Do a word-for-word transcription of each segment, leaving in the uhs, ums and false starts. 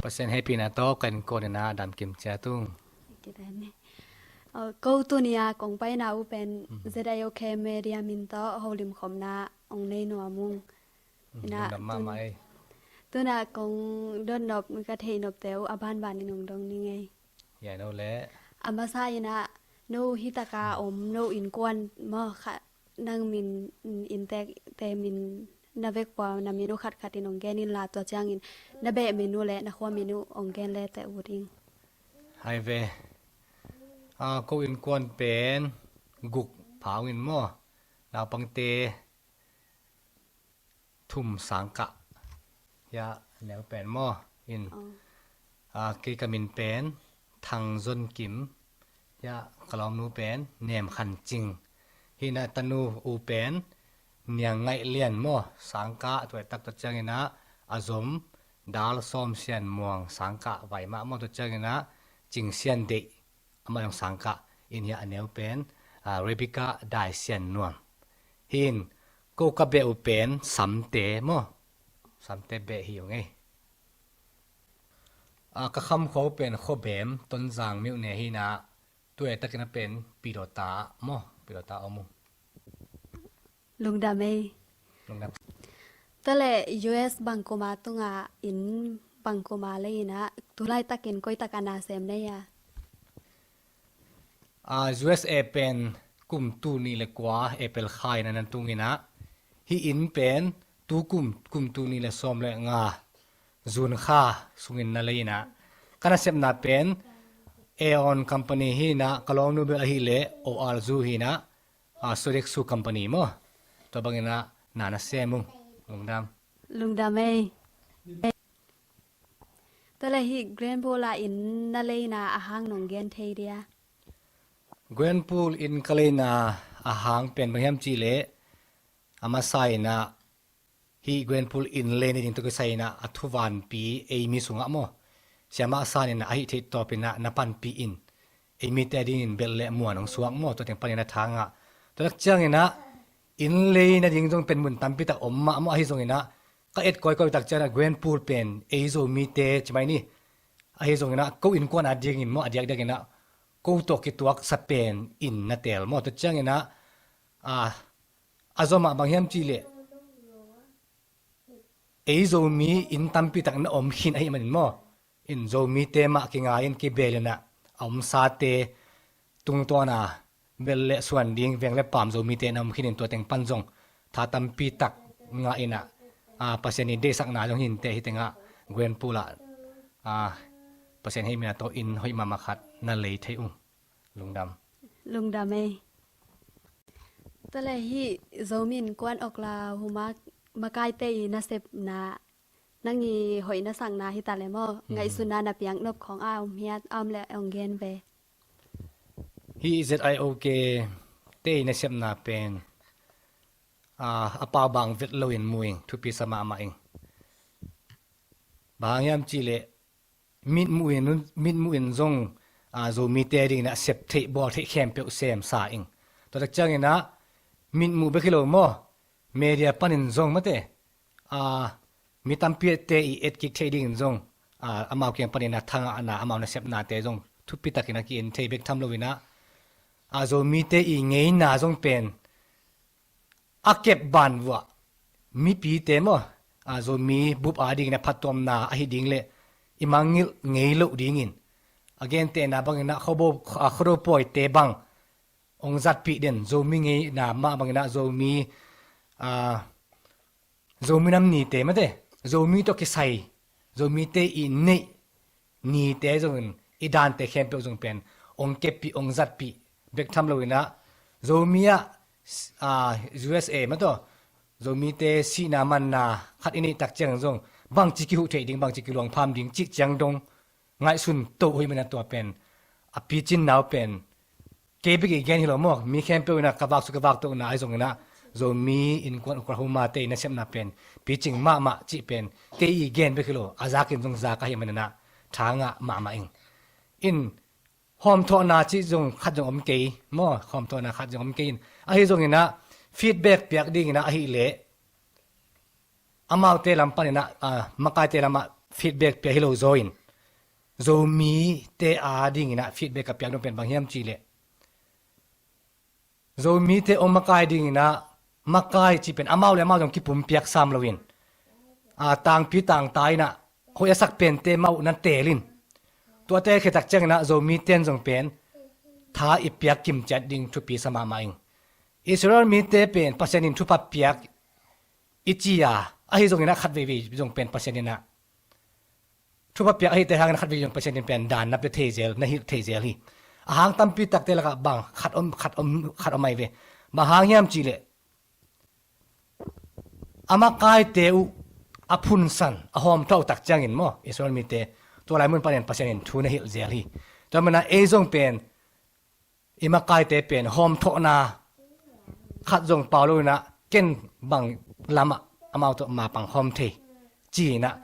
Pasian hehpihna tawh ka innkuan in ah damkim ciat ung. Kidam e. Ko tuni a kong paina uh pen Z I O K Media min tawh holim khopna ong nei nuam ung. Ina, lungdam mahmah ei. Tuna kong dot nop, ka theih nopte uh a banban in ong dong ning ei. Hian o le. A masa ina, no hi taka om, no innkuan maw kha, nang min, inntekte min, na vekua na min uh khatkhat in ong gen inla, tua ciangin na beh min uh le na khua min uh ong gen le teh ut ing. Hai ve. A, ko innkuan pen guk pha ung in maw. Naupangte thum sangkah. Hiah neu pen maw in. A, kei ka min pen Thang Zon Kim. Hiah ka lawmnu pen Nem Khan Cing. Hi ina tanu u pen Niang Ngaih Lian maw, sangkah. Tua tak tua ciangin ah a zom Dal Sawm Sian Muang, sangkah vai mah maw. Tua ciangin ah Cing Sian Deih, amah zong sangkah. In hiah a neu pen, a, Rebecca Dai Sian Nuam. Hi in ko ka beh uh pen Samte maw, Samte beh hi ung ei. A, ka khamkhua uh pen Khuabem, Tonzang myone hi ina, tua takin a pen Pidawta maw, Pidawta om uh. Lungdam ei. Lungdam. Tua le U S bang kum a tung a, inn bang kum a lei ina, tu laitakin koi taka na sem na hia? A, U S A pen kum tul nih le kua April kha ina na tung ina, hi inn pen tu kum, kum tul nih le sawm le nga June kha sungin na lei ina, ka nasepna pen Aeon Company hi ina, ka lawmnu bel ahih leh O R Zu hi ina, a, Sodexo Company maw. Tua bangin ah na na sem ung. Lungdam. Lungdam ei. Tua le hi Glenpool a inn na leina a hang nong gen thei dia? Glenpool inn ka leina a hang pen bang hiam cih leh, a masa ina hi Glenpool inn leina ding tawh kisai ina a thuvanpi ei mi sungah maw, siamah san ina a hih theih tawp ina na panpih in, ei mite dingin belh le muan ong suak maw, tua teng panin a tha ngah. Tua tak ciangin ah inn leina ding zong pen mun tampi tak om mahmah ahi zongin ah, ka et kawikawi tak ciangin ah Glenpool pen ei Zomite ci mai ni. Ahi zongin ah ko innkuan a dingin maw, a diakdiakin ah ko tawh kituaksa pen inn na teel maw. Tua ciangin ah, a, a zomah bang hiam cih leh, ei Zomi inn tampi tak na om khin ahih manin maw, in Zomite mah kingai in kibeel in ah, a omsate tungtawn a belh le suan ding veng le paam Zomite na om khin in, tua teng pan zong tha tampi tak ngah in ah, a, Pasian in deihsakna zong hi inteh, hi teng ah Glenpool ah, a, Pasian hehpihna tawh inn hoih mahmah khat na lei thei ung. Lungdam. Lungdam ei. Tua le hi Zomi Innkuan Oklahoma makaite i nasepna, nang i hoih na sakna hi ta le maw, ngaihsutna na piak nop khawng a om hiam, a om le ong gen ve. Hi Z I O K te i nasepna pen, a, a pau bang vet lo in mu ing, thupi sa mahmah ing. Bang hang hiam cih leh mitmuh in, mitmuh in zong, a, Zomite dingin ah sep theih bawl theih khempeuh sem sa ing. Tua tak ciangin ah mitmuh bek hi lo maw, media panin zong mate, a, mi tampite i etkik theih dingin zong, a, amau kiang panin a thangahna, amau nasepnate zong thupi takin a ki-en thei bek tham lo in ah, a, Zomite i ngeina zong pen a kep ban vuah mipite maw, a, Zomi bup a dingin a phattuamna ahi ding le i mangngilh ngei loh dingin, a gentehna bangin ah khuado, a, khuado pawite bang ong zatpih den, Zomi ngeina mah bangin ah Zomi, a, Zomi nam nite mate, Zomi tawh kisai, Zomite i neih nite zongin, i dante khempeuh zong pen ong keppih, ong zatpih bek tham lo in ah, Zomi ah, a, U S A mah tawh Zomite sihna manna khat i neih tak ciangin zong bangci kihuh theih ding, bangci kiluang pham ding cih ciang dong ngaihsun to uh hi manin ah, tua pen a picin nau pen kei bek i gen hi lo maw, mi khempeuh in ah ka vak suk ka vak tohna ahi zongin ah, Zomi Innkuan Oklahoma te i nasepna pen picing mahmah cih pen kei i gen bek hi lo, a zakin zong zak ahi manin ah tha ngah mahmah ing. In hawmthawhna cih zong khat zong om kei maw, hawmthawhna khat zong om kei in, ahi zongin ah feedback piak dingin ah ahih leh, amaute lam panin ah, a, makaite lamah feedback pia hi lo zaw in, Zomite a dingin ah feedback ka piak nop pen bang hiam cih leh, Zomite hong makai dingin ah, makai cih pen amau le amau zong kipumpiak sam loin, a, tangpi tangta in ah hoih a sak pente amau na teel in, tua teel khit tak ciangin ah Zomite in zong pen tha i piak kim ciat ding thupi sa mahmah ing. Israel mite pen Pasian in thupha piak i ci a, ahi zongin ah khat veivei zong pen Pasian in ah thupha piak ahite hangin khat veivei zong Pasian in pen daan na pia thei zel, na hilh thei zel hi. A hang tampi takte lakah bang khat om, khat om, khat om ahi ve. Bang hang hiam cih leh, a makaite uh a phunsan, a hawmthawh uh tak ciangin maw, Israel mite tua lai mun panin Pasian in thu na hilh zel hi. Tua manin ah ei zong pen i makaite pen hawmthawhna khat zong pau lo in ah, ken bang lamah amau tawh mapang khawm thei ci-in ah,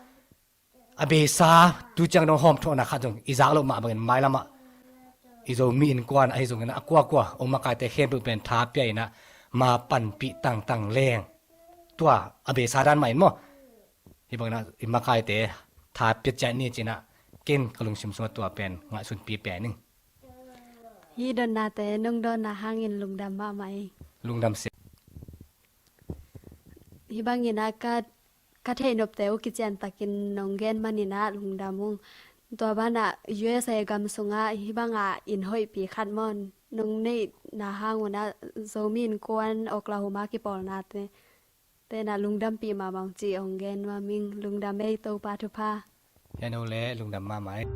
a beisa tu ciang dong hawmthawhna khat zong i zak loh mah bangin mailamah i Zomi innkuan ahi zongin ah, a kuakua hong makaite khempeuh pen tha pia in ah, ma panpih tangtang leng, tua a beisa dan mah in maw, hih bangin ah i makaite tha pia ciat ni ci-in ah, ken ka lungsim sungah tua pen ngaihsunpi pia ning. Hih dotnate nong dawnna hangin lungdam mahmah ei. Lungdam se. Hih bangin ah ka, ka theih nopte uh kician takin nong gen manin ah lungdam ung. Tua banah U S A gam sungah hih bangah inn hoihpi khat maw nong neihna hang un ah, Zomi Innkuan Oklahoma kipawlnate tenah lungdampih mahmah ung cih hong gen nuam ing. Lungdam ei, Topa thupha. Hia no le, lungdam mahmah ei.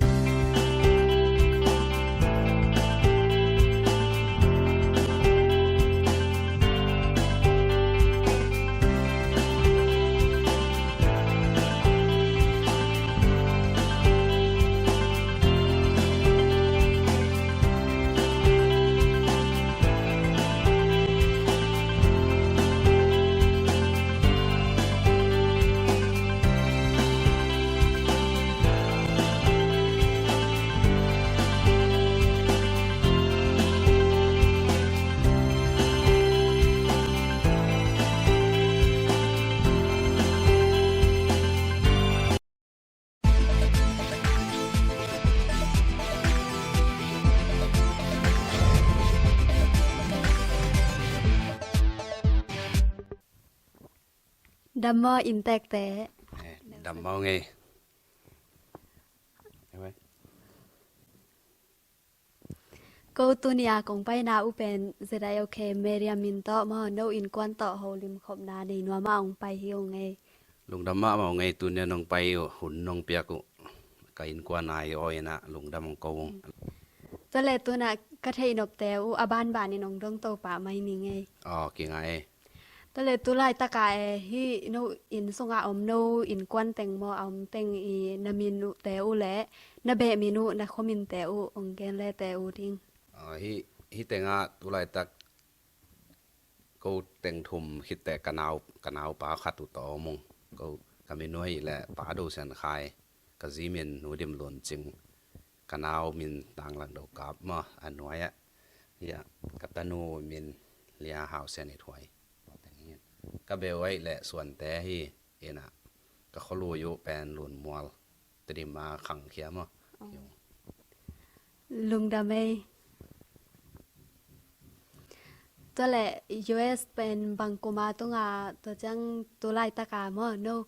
Dam maw inntekte? Eh, dam maw ngei. Ko tuni a kong paina uh pen Z I O K media min tawh maw, no innkuan tawh holim khopna nei nuam a hong pai hi ung ei. Lungdam mahmah ung ei, tuni a nong pai uh, hun nong piak uh, ka innkuan a hi aw in ah lungdam hong ko ung. Tua leh tuni a ka theih nopte uh a banbanin hong dong to pah mai ning ei. Aw, kinga ei. Tua leh tu laitak a e, hih no inn sungah om no innkuan teng maw, a om teng i na min uhte uh leh na beh min uh, na khua minte uh hong gen le teh uh ding. Aw, hih, hih tengah tu laitak ko teng thum khit teh ka nau, ka naupa khat uh tawh om ung. Ko ka min uh hi leh Pa Do Sian Khai, ka zi min Nu Dim Lun Cing, ka nau min Tang Lang Do Kap maw, a nuai ah. Hia, ka tanu min Lia Hau Sian It Huai. Ka beh uh aih leh Suante hi in ah, ka khualui uh pen Lun Mual, Tedim a khangkhia maw. Aw. Lungdam ei. Tua leh U S pen bang kum a tung a, tua ciang tu laitak a maw, no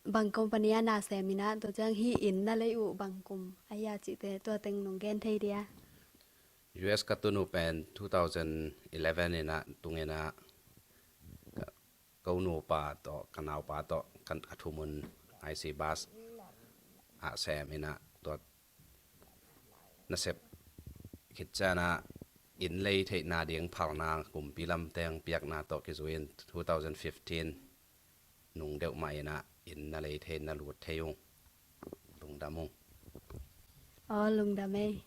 bang company a na sem in ah, tua ciang hih inn na lei uh bang kum a hia cihte tua teng nong gen thei dia? U S ka tun uh pen two thousand eleven in ah, tung in ah, ka, ko nupa tawh, ka naupa tawh, ka, ka thum un I C bus ah sem in ah, tua nasep khit ciang ah inn lei theihna ding phalna kumpi lam teng piakna tawh kizui in two thousand fifteen nung deuh mah in ah inn na lei thei, na lut thei ung. Lungdam ung. Aw, lungdam ei.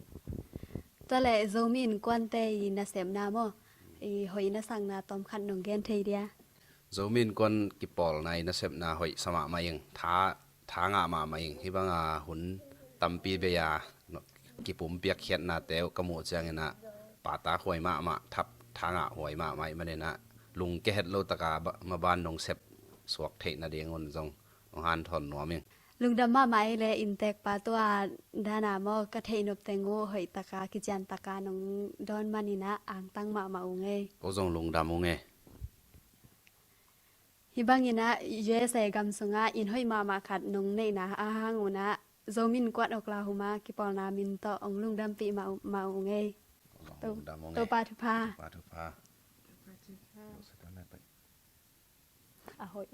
Tua leh Zomi Innkuante i nasepna maw, i hoih na sakna tawm khat nong gen thei dia? Zomi Innkuan kipawlna i nasepna hoih sa mahmah ing, tha, tha ngah mahmah ing. Hih banga hun tampi bei a kipum piakkhiatnate uh ka muh ciangin ah pahtak huai mahmah, thap, tha ngah huai mahmah ih manin ah lungkia het lo taka ba, maban nong sep suak theih nading un zong hong hanthawn nuam ing. Lungdam mahmah ei le inntekpa, tua dana maw ka theih nop teng uh hoih taka kician taka nong dawn manin ah angtang mahmah ung ei. Ko zong lungdam ung ei. Hih bangin ah U S A gam sungah inn hoih mahmah khat nong neihna a hang un ah Zomi Innkuan Oklahoma kipawlna min tawh hong lungdampih mah, mah ung ei. Ko zong lungdam ung ei. Topa thupha. Topa thupha. A hoih.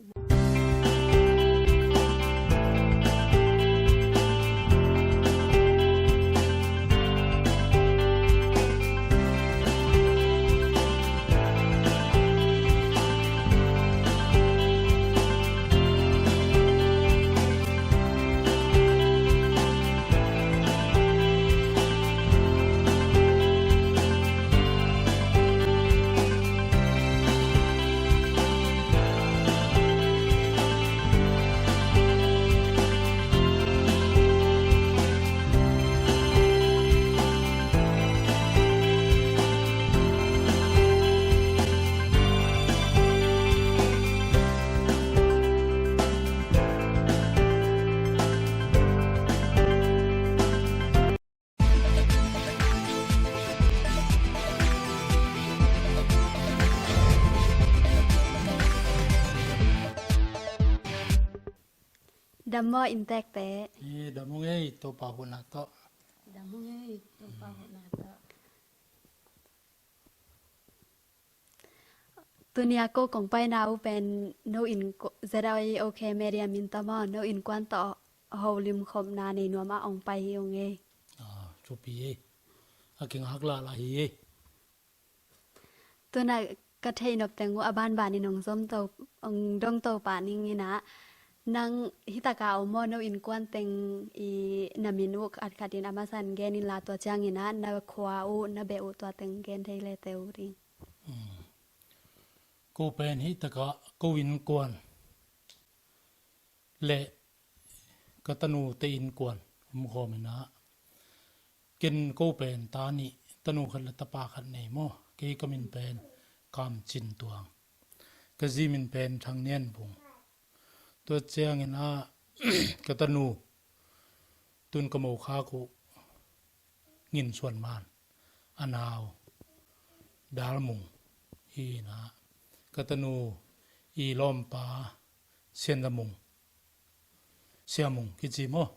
Dam maw inntekte? Eh, dam ung ei, Topa huhna tawh. Dam ung ei, Topa huhna tawh. Tuni a ko kong paina uh pen no in ko-, Z O A K Media min tawh maw, no innkuan tawh holim khopna nei nuam a hong pai hi ung ei. Ah, thupi ei. A kingak lala hi ei. Tuna ka theih nop teng uh a banbanin hong zom to, hong dong to pah ning in ah, nang hih taka om maw, no innkuan teng i na min uh khat khat in a masa in gen inla, tua ciangin ah na khua uh, na beh uh, tua teng gen thei le teh uh ding. Hmm. Ko pen hih taka ko innkuan le ka tanute innkuan om khawm in ah, ken ko pen ta nih, tanu khat le tapa khat nei maw. Kei ka min pen Kam Cin Tuang. Ka zi min pen Thang Nian Bung. Tua ciangin ah ka tanu tun ka mo khak uh Ngin Suan Man, a nau Dal Mung hi in ah, ka tanu i lawmpa Sian Za Mung, Sia Mung kici maw,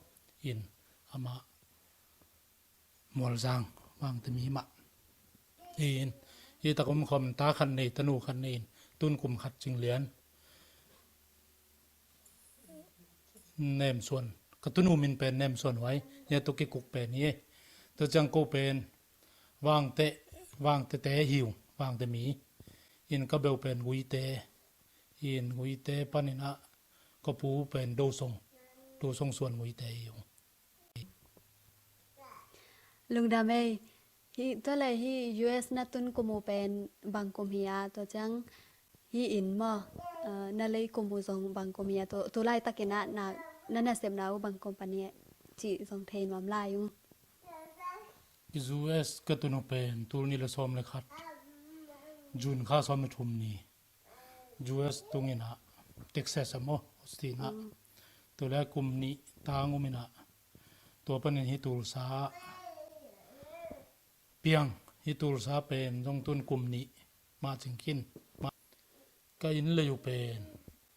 in amah Mualzang Vangte mi mah hi in, hih tak om khawm ta khat nei, tanu khat nei in, tun kum khat cing lian. Nem Suan, ka tunu min pen Nem Suan Huai, hia tawh kikuk pen hi. Tua ciang ko pen Vangte, Vangte te hi ung, Vangte mi. In ka beh uh pen Guite, in Guite panin ah ka pu pen Do Song, Do Song Suan Guite hi ung. Lungdam ei. Hih, tua leh hih U S na tun kum uh pen bang kum hi a, tua ciang hih inn maw, eh, na lei kum uh zong bang kum hi a, tu, tu laitakin ah na, na nasepna uh bang company cih zong thei nuam lai ung. U S ka tun uh pen tul nih le sawm le khat, June kha sawm le thum ni U S tung in ah, Texas ah maw, Austin ah. Mm. Tua leh kum nih tang um in ah, tua panin hih Tulsa ah piang, hih Tulsa pen zong tun kum nih mah cing khin. Mah ka inn lei uh pen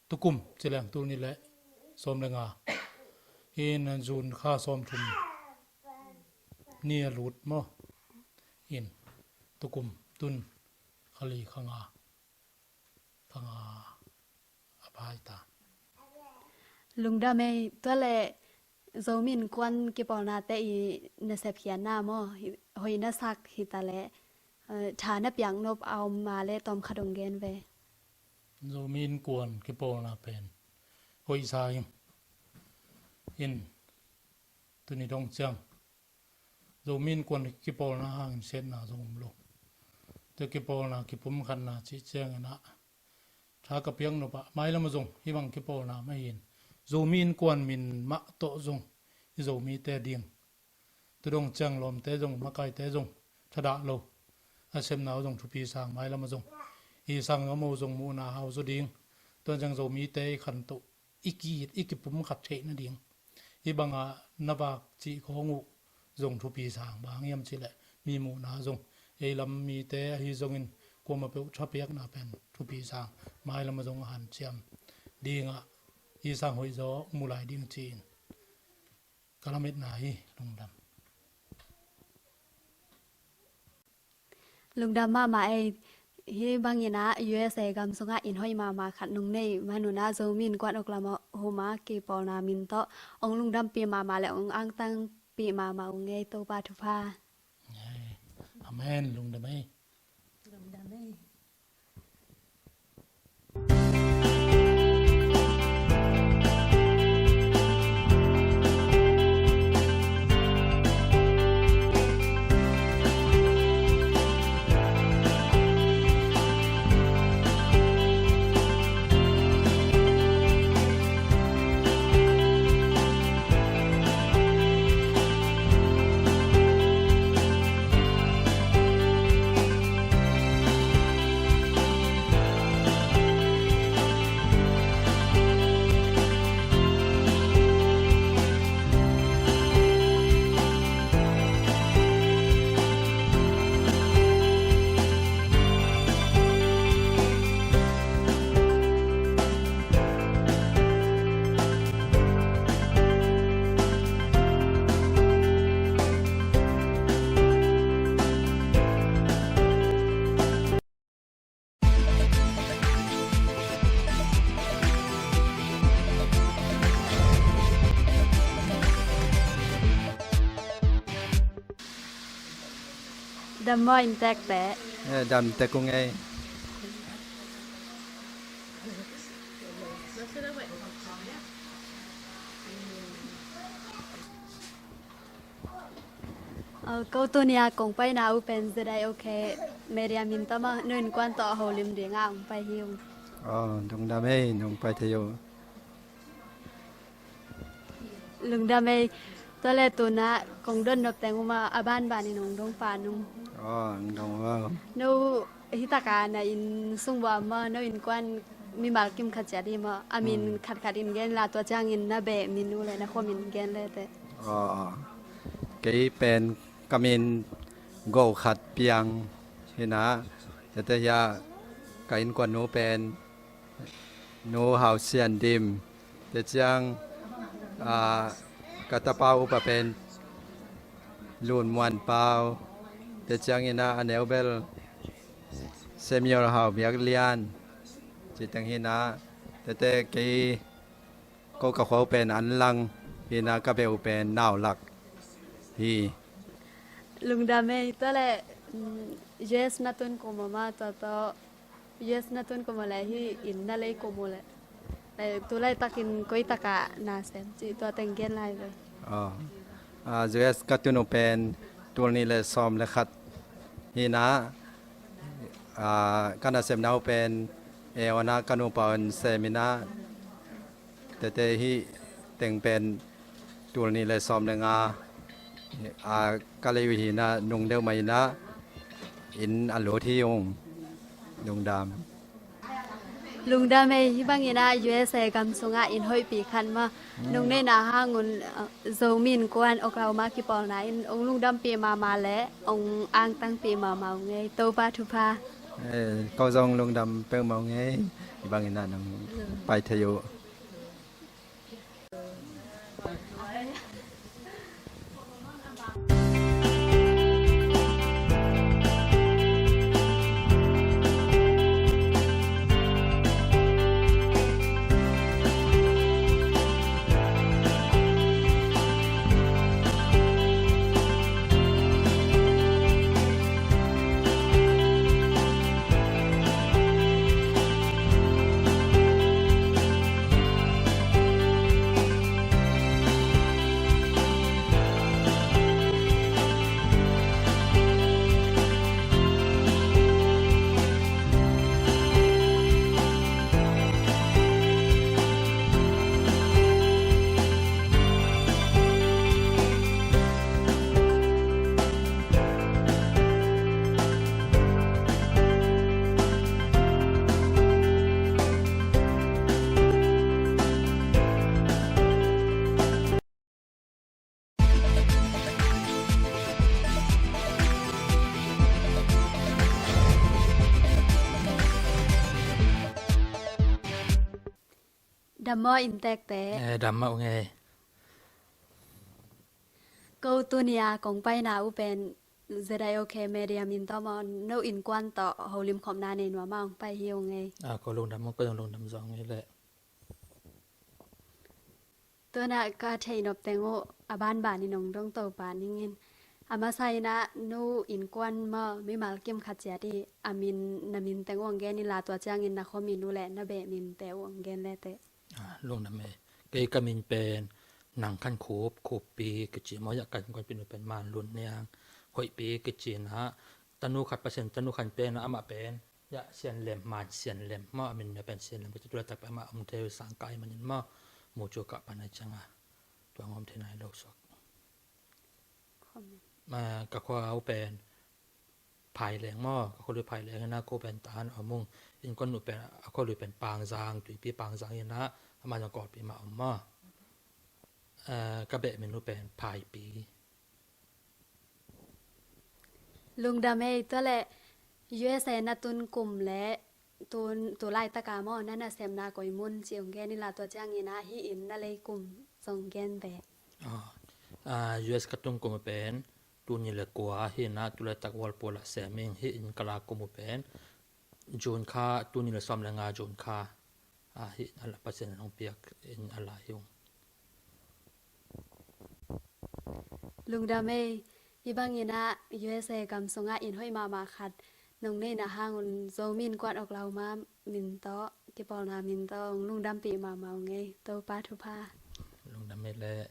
tukum ci leng tul nih le sawm le nga in, June kha sawm thum ni a lut maw. In tukum tun kha li kha nga, kha nga a pai ta. Lungdam ei. Tua leh Zomi Innkuan kipawlnate i nasep khiatna maw, hoih na sak hi ta leh, eh, tha na piak nop a om mah leh tawm khat hong gen ve. Zomi Innkuan kipawlna pen hoih sa ing. In tuni dong ciang Zomi Innkuan kipawlna hangin siatna zong om lo. Tua kipawlna, kipumkhatna cih ciangin ah tha ka piak nop ah mailam ah zong hih bang kipawlna mah hi in, Zomi Innkuan min mah tawh zong i Zomite ding, tu dong ciang lawmte zong, makaite zong thadah lo, a sepna uh zong thupi sang, mailam ah zong i sang a mo zong muhna hau zaw ding, tua ciang Zomite i khantoh, i ki-it, i kipumkhat theih nading hih bangah na vak cih khawng uh zong thupi sang. Bang hang hiam cih leh mi muhna zong, ei lam mite ahi zongin kuamah peuh thapiakna pen thupi sang, mailam ah zong a hanciam dingah hih sang hoih zaw mu lai ding ci-in ka lametna hi. Lungdam. Lungdam mahmah ei. Hih bangin ah U S A gam sungah inn hoih mahmah khat nong neih manun ah Zomi Innkuan Oklahoma kipawlna min tawh ong lungdampih mahmah le ong angtangpih mahmah ung ei. Topa thupha. Amen. Lungdam ei. Lungdam ei. Dam maw, inntek teh? Eh, dam tek ung ei. Ko tuni a kong paina uh pen Z I O K media min tawh maw, no innkuan tawh a holim dingah ong pai hi ung. Aw, lungdam ei, nong pai thei uh. Lungdam ei. Tua leh tu-in ah kong dot nop teng uh maw, a banbanin ong dong pan ung. Aw, ong dong uh. No Hih takah na inn sung bua maw, no innkuan mimal kim khat ciat hi maw? A min khatkhat in gen la, tua ciangin na beh min uh le na khua min gen le teh. Aw, aw. Kei pen ka min Go Khat Piang hi-in ah, tete hiah ka innkuan nu pen Nu Hau Sian Dim, tua ciang, ah, ka tapa upa pen Lun Muan Pau, tua ciangin ah a neu bel Samuel Hau Biak Lian, cih teng hi-in ah, tete kei ko ka khua uh pen An Lang hi-in ah, ka beh uh pen Nau Lak hi. Lungdam ei. Tua leh, mm, U S na tun kua maw, tua tawh U S na tun kua maw le hih inn na lei kua maw le, eh, tu laitakin koi takah na sem cih tua teng gen lai ve. Aw. Ah, U S ka tun uh pen tul nih le sawm le khat hi-in ah, ah, ka nasepna uh pen A one ah ka nupa un sem in ah, tete hih teng pen tul nih le sawm le nga, a, ka lei uh hi-in ah, nung deuh mah in ah inn a lut hi ung. Lungdam. Lungdam ei. Hih bangin ah U S A gam sungah inn hoihpi khat maw, nong neihna hang un, uh, Zomi Innkuan Oklahoma kipawlna in ong lungdampih mahmah le ong angtangpih mahmah ung ei. Topa thupha. Eh, ko zong lungdam peuhmah ung ei. Hih bangin ah nong pai thei uh. Dam maw inntekte? Eh, dam mah ung ei. Ko tuni-a kong paina uh pen Z I O K Media min tawh maw, no innkuan tawh holim khopna nei nuam a hong pai hi ung ei. Ah, ko lungdam ung, ko zong lungdam zaw ung ei leh. Tua-in ah ka theih nop teng uh a banban in hong dong to pah ning in. A masa in ah no innkuan maw, mimal kim khat ciat i a min, na min teng uh hong gen inla, tua ciangin na khua min uh leh na beh minte uh hong gen le teh. Ah, lungdam ei. Kei ka min pen Nang Khan Khup, Khuppi kici maw, ya ka innkuanpih nu pen Man Lun Niang, Hoihpi kici in ah, tanu khat, Pasian tanu khat pen ah, amah pen ya Sian Lem, Man Sian Lem maw, a min na pen Sian Lem kici, tu laitak pen amah om thei uh, sang kah ahih manin maw, mucu kah pan ahih ciangin tua hong om thei nai lo suak. Ah, ka khua uh pen Phaileng maw, ka khualui Phaileng hi in ah, ko pen Tahan a om ung. Innkuan nu pen, a khualui pen Pangzang, Tuipi Pangzang hi in ah, amah zong Kawlpi mah om maw. Ah, ka beh min uh pen Phaipi. Lungdam ei. Tua leh U S A na tun kum leh tu, tu laitak a maw, na nasepna koi mun cih hong gen inla, tua ciangin ah hih inn na lei kum zong gen ve. Ah, ah, U S ka tun kum uh pen tul nih leh kua hi in ah, tu laitak Whirlpool ah sem ing. Hih inn ka lak kum uh pen June kha, tul nih leh sawm leh nga June kha. Ah, hih inn a la, Pasian in hong piak inn a la hi ung. Lungdam ei. Hih bangin ah U S A gam sungah inn hoih mahmah khat nong neihna hang un, Zomi Innkuan Oklahoma min tawh, kipawlna min tawh hong lungdampih mahmah ung ei. Topa thupha. Lungdam ei leh.